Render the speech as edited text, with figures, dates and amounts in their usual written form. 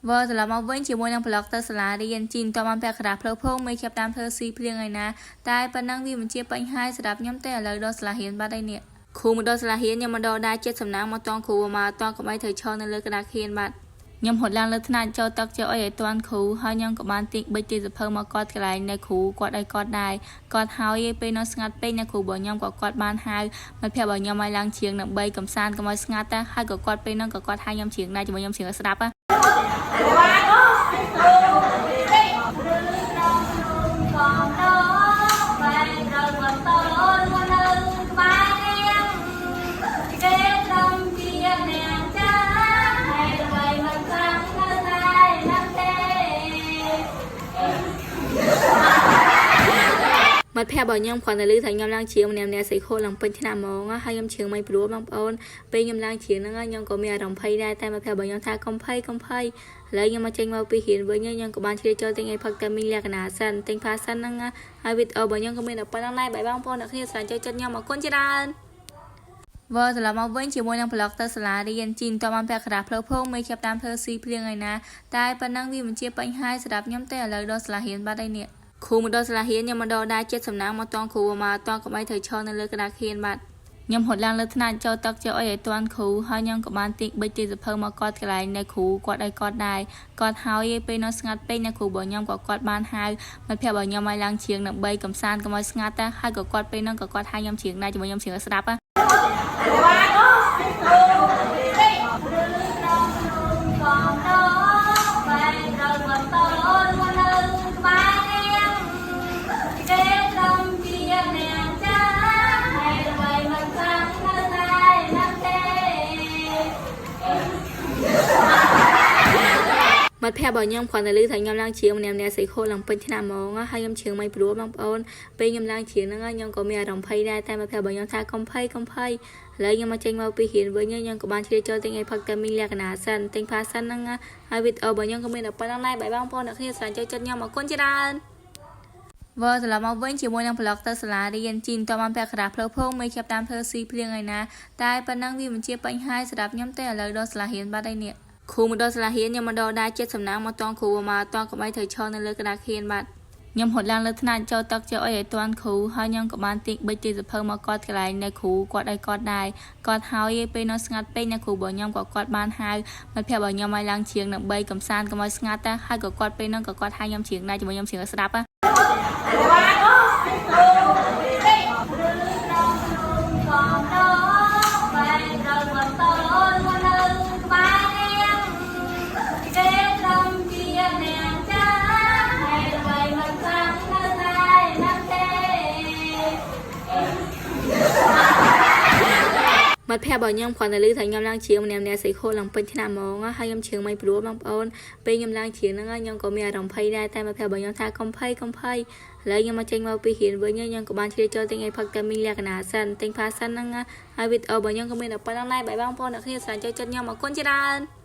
វិលត្រឡប់មកវិញជាមួយនឹង vlog ទៅសាលារៀនជីនតបានពាក់កណ្ដាស់ផ្លូវភងមេចាប់តាមធ្វើស៊ីភ្លៀងឯណាតែប៉ុណ្ណឹងវាមិនជាបញ្ហាសម្រាប់ខ្ញុំទេឥឡូវដល់សាលារៀនបាត់ហើយនេះគ្រូមកដល់សាលារៀនខ្ញុំមកដល់ដែរចិត្តសំណាងមកតងគ្រូមកតងកុំឲ្យត្រូវឈរនៅលើក្តារខៀនបាត់ខ្ញុំហត់ឡើងលើថ្នាក់ចូលទឹកចូលអីឲ្យតាន់គ្រូហើយខ្ញុំក៏បានទាញបិចទីសភៅមកគាត់កន្លែងនៅគ្រូគាត់ឲ្យគាត់ដែរគាត់ហើយពេលនៅស្ងាត់ពេកនៅគ្រូរបស់ខ្ញុំក៏គាត់បានហៅមិត្តភក្តិរបស់ខ្ញុំឲ្យឡើងច្រៀងដើម្បីកំសាន្តកុំឲ្យស្ងាត់តែហើយក៏គាត់ពេលហ្នឹងក៏គាត់ហៅខ្ញុំច្រៀងដែរជាមួយខ្ញុំច្រៀងឲ្យស្ដាប់ណា កងបែរត្រូវបន្តមកនៅក្បែរនាងគេត្រឹមជាអ្នកចាហើយអ្វីមិនខ្លាំងនៅតែនឹងទេ មិត្តភក្តិរបស់ខ្ញុំគ្រាន់តែឮថាខ្ញុំឡើងច្រៀងម្នាក់ម្នាក់ស្រីខូឡើងពេញថ្នាក់ហ្មងហើយខ្ញុំច្រៀងមិនព្រោះបងប្អូនពេលខ្ញុំឡើងច្រៀងហ្នឹងខ្ញុំក៏មានអារម្មណ៍ភ័យដែរតែមិត្តភក្តិរបស់ខ្ញុំថាកុំភ័យកុំភ័យឥឡូវខ្ញុំមកចេញមកពីរៀនវិញខ្ញុំក៏បានជ្រៀតចូលទិញអីផឹកតែមីលក្ខណៈសិនទិញផាសិនហ្នឹងហើយវីដេអូរបស់ខ្ញុំក៏មានតែប៉ុណ្្នឹងដែរបាយបងប្អូនអ្នកគ្នាស្រឡាញ់ចូលចិត្តខ្ញុំអរគុណច្រើនវិលត្រឡប់មកវិញជាមួយនឹង vlog ទៅសាលារៀនជីនតបានពាក់កណ្ដាស់ផ្លូវភងមេចាប់តាមធ្វើស៊ីភ្លៀងឯណាតែប៉ុណ្ណឹងវាមិនជាបញ្ហាសម្រាប់ខ្ញុំទេឥឡូវដល់សាលារៀនបាត់ហើយនេះគ្រូមកដល់សាលារៀនខ្ញុំមកដល់ដែរចិត្តសំណាងមកតងគ្រូមកតងកុំឲ្យត្រូវឈរនៅលើក្តារខៀនបាត់ខ្ញុំហត់ឡើងលើថ្នាក់ចូលទឹកចូលអីឲ្យតាន់គ្រូហើយខ្ញុំក៏បានទាញបិចទីសភៅមកគាត់កន្លែងនៅគ្រូគាត់ឲ្យគាត់ដែរគាត់ហើយពេលនៅស្ងាត់ពេកនៅគ្រូរបស់ខ្ញុំក៏គាត់បានហៅមិត្តភក្តិរបស់ខ្ញុំឲ្យឡើងច្រៀងដើម្បីកំសាន្តកុំឲ្យស្ងាត់តែហើយក៏គាត់ពេលហ្នឹងក៏គាត់ហៅខ្ញុំច្រៀងដែរជាមួយខ្ញុំច្រៀងឲ្យស្ដាប់ណា កងបែរត្រូវបន្តមកនៅក្បែរនាងគេត្រឹមជាអ្នកចាហើយអ្វីមិនខ្លាំងនៅតែនឹងទេ មិត្តភក្តិរបស់ខ្ញុំគ្រាន់តែឮថាខ្ញុំឡើងច្រៀងម្នាក់ម្នាក់ស្រីខូឡើងពេញថ្នាក់ហ្មងហើយខ្ញុំច្រៀងមិនព្រោះបងប្អូនពេលខ្ញុំឡើងច្រៀងហ្នឹងខ្ញុំក៏មានអារម្មណ៍ភ័យដែរតែមិត្តភក្តិរបស់ខ្ញុំថាកុំភ័យកុំភ័យឥឡូវខ្ញុំមកចេញមកពីរៀនវិញខ្ញុំក៏បានជ្រៀតចូលទិញអីផឹកតែមីលក្ខណៈសិនទិញផាសិនហ្នឹងហើយវីដេអូរបស់ខ្ញុំក៏មានតែប៉ុណ្្នឹងដែរបាយបងប្អូនអ្នកគ្នាស្រឡាញ់ចូលចិត្តខ្ញុំអរគុណច្រើនវិលត្រឡប់មកវិញជាមួយនឹង vlog ទៅសាលារៀនជីនតបានពាក់កណ្ដាស់ផ្លូវភងមេចាប់តាមធ្វើស៊ីភ្លៀងឯណាតែប៉ុណ្ណឹងវាមិនជាបញ្ហាសម្រាប់ខ្ញុំទេឥឡូវដល់សាលារៀនបាត់ហើយនេះគ្រូមកដល់សាលារៀនខ្ញុំមកដល់ដែរចិត្តសំណាងមកតងគ្រូមកតងកុំឲ្យត្រូវឈរនៅលើក្តារខៀនបាត់ខ្ញុំហត់ឡើងលើថ្នាក់ចូលទឹកចូលអីឲ្យតាន់គ្រូហើយខ្ញុំក៏បានទាញបិចទីសភៅមកគាត់កន្លែងនៅគ្រូគាត់ឲ្យគាត់ដែរគាត់ហើយពេលនៅស្ងាត់ពេកនៅគ្រូរបស់ខ្ញុំក៏គាត់បានហៅមិត្តភក្តិរបស់ខ្ញុំឲ្យឡើងច្រៀងដើម្បីកំសាន្តកុំឲ្យស្ងាត់តែហើយក៏គាត់ពេលហ្នឹងក៏គាត់ហៅខ្ញុំច្រៀងដែរជាមួយខ្ញុំច្រៀងឲ្យស្ដាប់ណា កងបែរត្រូវបន្តមកនៅក្បែរនាងគេត្រឹមជាអ្នកចាហើយអ្វីមិនខ្លាំងនៅតែនឹងទេ មិត្តភក្តិរបស់ខ្ញុំគ្រាន់តែឮថាខ្ញុំឡើងច្រៀងម្នាក់ម្នាក់ស្រីខូឡើងពេញថ្នាក់ហ្មងហើយខ្ញុំច្រៀងមិនព្រោះបងប្អូនពេលខ្ញុំឡើងច្រៀងហ្នឹងខ្ញុំក៏មានអារម្មណ៍ភ័យដែរតែមិត្តភក្តិរបស់ខ្ញុំថាកុំភ័យកុំភ័យឥឡូវខ្ញុំមកចេញមកពីរៀនវិញខ្ញុំក៏បានជ្រៀតចូលទិញអីផឹកតែមីលក្ខណៈសិនទិញផាសិនហ្នឹងហើយវីដេអូរបស់ខ្ញុំក៏មានតែប៉ុណ្្នឹងដែរបាយបងប្អូនអ្នកគ្នាស្រឡាញ់ចូលចិត្តខ្ញុំអរគុណច្រើន។